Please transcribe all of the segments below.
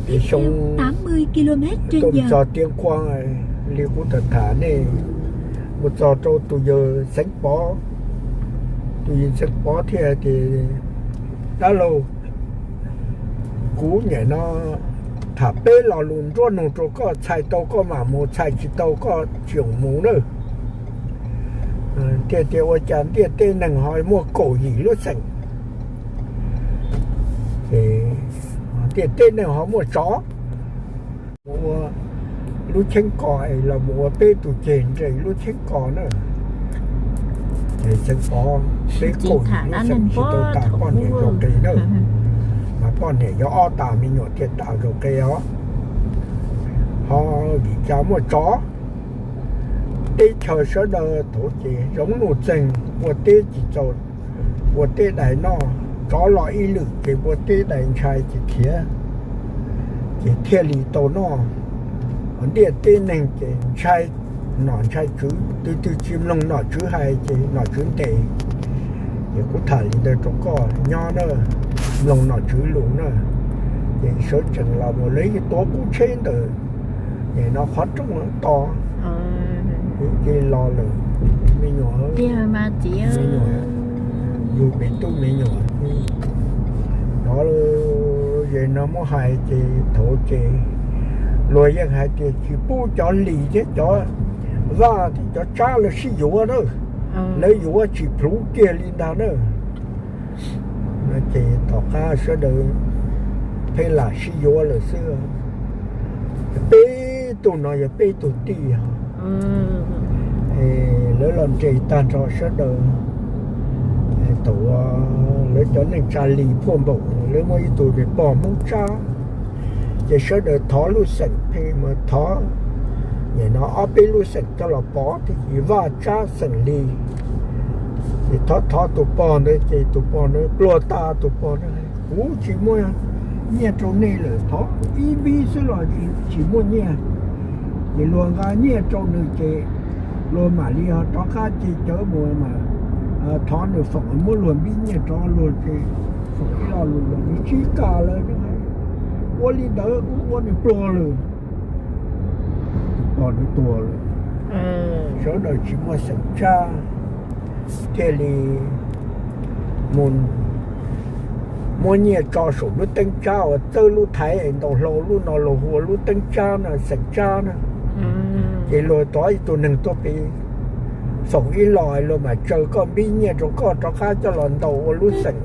Ces xyoo tuaj mus txog Tiab Kuab li kuv tham tham nej, mus txog rau tus yawg Xeev Pov, tus yawg Xeev Pov thiaj tias, dab laug, kuv niam no tham peb lo lus nruab nug rau koj, txhais tau koj mam mus, txhais tsis tau koj tsis txhob mus nawb. Thiaj tias ua cas ntiaj teb neeg ho muaj kaum yim lub xeem, ntiaj teb neeg ho muaj tsov, mus ua lub cheeb ko es los mus ua peb tug ceg nres lub cheeb ko na. Ces Xeev Pov, peb kaum yim lub xeem tsis tau tas poj niam zaum qis na, mas poj niam yog ob tas me nyuam thiaj tas zaum qis os. Ho vim cas muaj tsov, teb chaws sawv daws thaum ces zoov nuj txeeg, ua teb tsis txaus, ua teb dais noj, tsov los ib lwm ces ua teb dais ntshai ces khiav, ces thiaj li tau noj. Ntiaj teb neeg ces ntshai nom ntshai tswv, twg twg tsis mloog nom tswv hais ces nom tswv ntes. Ces kuv tham li ntawd rau koj nyob na, mloog nom tswv lus na. Ces sawv tsees los mus lawv tuav kub tsheb ntawm no qhov rooj to, ces los lawm. Me nyuam, me nyuam, yus me tub me nyuam, no ces no muab hais ces thaum ces luag yeej hais tias tsis pub cov hlis thiab cov vaj thiab cov tsab lawv sib yuav na, lawv yuav tsis plhuv kiag li ntag na. Ces tom qab sawv daws pheej lam sib yuav lawm xwb. Peb tug no yog peb tug tij, lawv los nres tag nrho sawv daws. Thaum lawv cov neej tsa li puag npaum, lawv muaj ib tug pog Hmoob Tsab, ces sawv daws thov lub xeem pheej mus thov, nim no ob peb lub xeem coj los pov thiab ces Vaj Tsab xeem Lis. Ces thov thov tus pog ntawd ces tus pog ntawd pluag tas, tus pog ntawd, kuv tsis muaj nyiaj rau nej lawm, thov ib npib xwb los tsis muaj nyiaj. Ces luag nqa nyiaj rau nws ces luag mam li ho rov qab ces cawv mus mas thov nws foom muab luag npib nyiaj rov luag ces foom ib lo lus los nws tsis kam lawm. Ua li ntawd ua nws pluag lawm, tus pog nws tuag lawm, sawv daws tsis muaj xeem tsab, thiaj li mus muab nyiaj tso saum lub teeb tsab uas txawb lub thaiv ntaus hlau lub no los hu ua lub teeb tsab no, xeem tsab na. Ces luag tov ib tug neeg tuaj pem, foom ib lo luag mam tsaws koj npib nyiaj rau koj rov qab coj los ntaus ua lub xeem.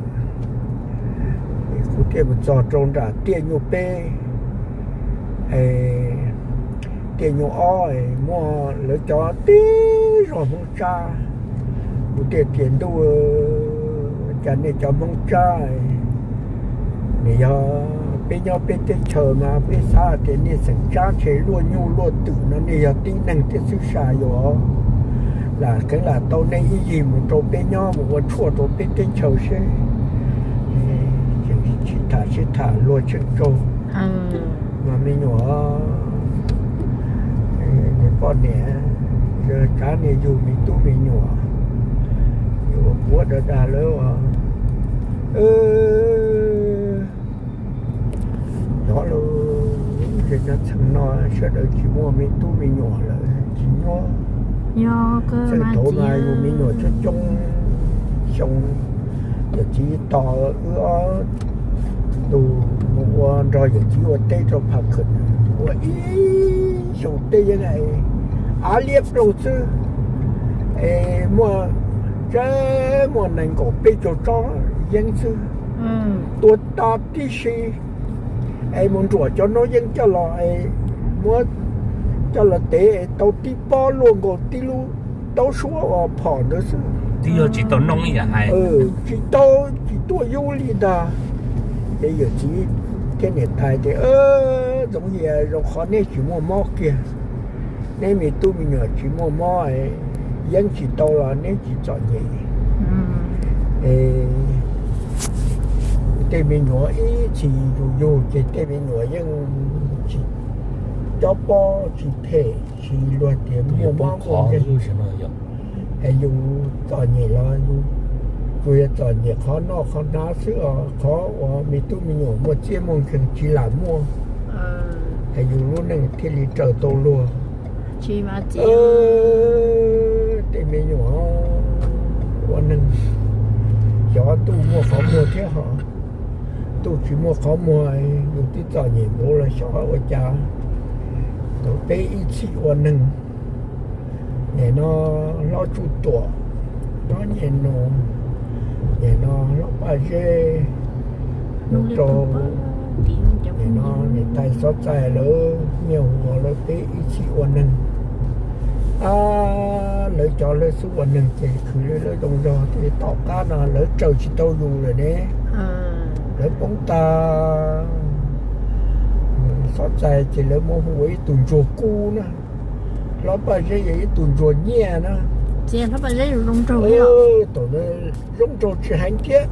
Kuv thiaj mus txog rau nram tiaj nyuj peb, tiaj nyuj ob, muaj lawv cov tib zog Hmoob Tsab. Kuv thiaj tias ntuj, cas nej cov Hmoob Tsab, nws yog peb nyob peb teb chaws mas peb xav tias nej xeem Tsab ntshe luaj nyuj luaj twm no nej yog tib neeg thiab xwb sas yus, lam kheev lam tau nej ib yig mus rau peb nyob mus ua tshuaj rau peb teb chaws seb. Tsis tham sib tham luag tsheej tsaug, mas me nyuam, niag poj niam, tsav niag yug me tub me nyuam, yus ua puav dag dag lawv os. Cov lus, ces cov txheej no sawv daws tsis muaj me tub me nyuam lawm, tsis nyob. Txheej thaud mas yus me nyuam coob coob xyoo, yawm txiv tos wb ob tug mus ua nrog yawm txiv ua teb rau Phav Khwm, ua ib xyoos teb yeeb av liab ploog xwb, es muaj, muaj nees nkaum peb caug tsob yeeb xwb, tua tas tib si, es mus nruam cov noob yeeb coj los, muab coj los tev es tau tib pob luaj nkaus tib lub taub suab uas phom ntawd xwb. Tsis tau, tsis tuaj yub li ntag. Ces yawm txiv thiab niam tais tias, Ntxoov Yias, zoo qhov neb tsis muaj mob kiag, neb me tub me nyuam tsis muaj mob, yeeb tsis tau los neb tsis txom nyem. Tej me nyuam ib txhis yus yug ces tej me nyuam yeej tsis cob pob tsis phem, tsis luag tias muaj mob muaj nkeeg. Es yus txom nyem los yus tsuas yog txom nyem qhov noj qhov hnav xwb os, qhov uas me tub me nyuam muaj txiaj muaj nkeeg tsis lam muaj. Es yus lub neej thiaj li raws tau luag. Tej me nyuam ua neeg, xyov ntuj muaj qhov muag thiab ho ntuj tsis muaj qhov muag, yus twb txom nyem npaum los xyov ua cas tau peb ib txhij ua neeg. Nim no hlob Tsuj Tuam, hlob Nyaj Nus, nim no hlob Paj Zeb, rau nim no niam tais Xov Txais lawv, Nyiaj Huas lawv peb ib txhij ua neeg. Lawv cov lawv xub ua neeg ces khwv lawv zoo zog ces tom qab no lawv raws tsis tau yus lawm ne, lawv poob tag. Xov Txais ces lawv muab hu ua ib tug ntsuag kub na, hlob Paj Zeb yog ib tug ntsuag nyiaj na. Thaum zoo nraug tsis heev thiab,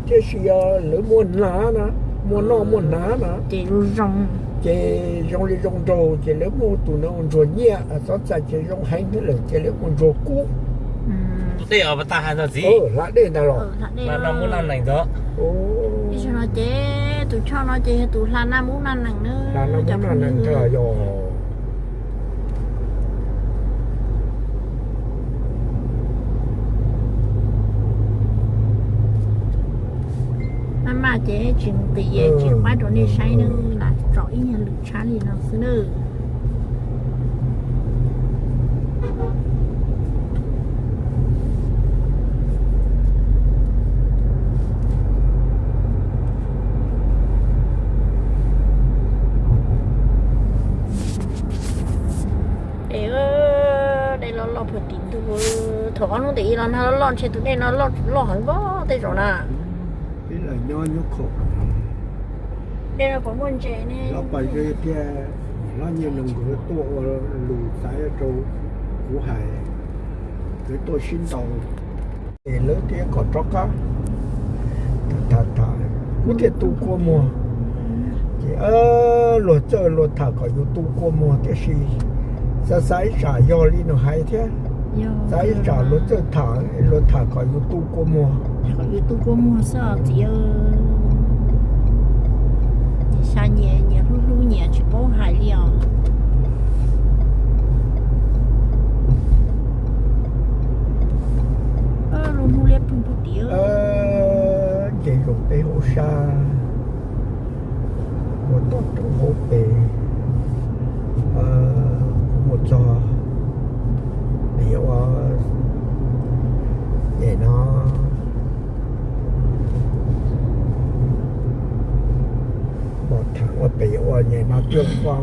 tiam sis yog lawv muaj hnav na, muaj noj muaj hnav na, ces zoo li zoo nraug ces lawv muab tus no ua ntsuag nyiaj. Xov Txais ces zoo heev thiab lawm ces lawv ua ntsuag kub. Hla dej ntag los? Ces tus choj no ces yog tus hla naj mub naj nees na. Hla naj mub naj nees ntag yog. Maj maj ces tsis nqis tsis qab rau nej saib na, lam tsom ib nyuag lwm tshab li no xwb na. Es dej loj loj puag tim ntug, thaum ob hnub tim ib los nag loj loj ntshe tus dej no loj heev pob tej zaum na. Peb los nyob nyob khaum, dej no puas muaj ntses ne? Hlob Paj Zeb thiab hlob Nyiaj Nus nkawd tuaj ua lus xaiv rau kuv hais, nkawd tuaj sib ntaus, es lawv thiaj kom rov qab tham tham, kuv thiaj tu kua muag. Ces luag txawj luag tham kom yus tu kua muag tiam sis xav xav ib tsam yog li nws hais thiab, xav ib tsam luag txawj tham, luag tham kom yus tu kua muag. Kom yus tu kua muag xwb os txiv. Xya nyias nyias hlub hlub nyias tsis paub hais li os. Lub hnub liab ploog puag tim, nce zoo peb hauv sab, ua toj roob hauv pes, kuv mus txog pem ua nyem no, pom tham ua pem ua nyem no tuaj ua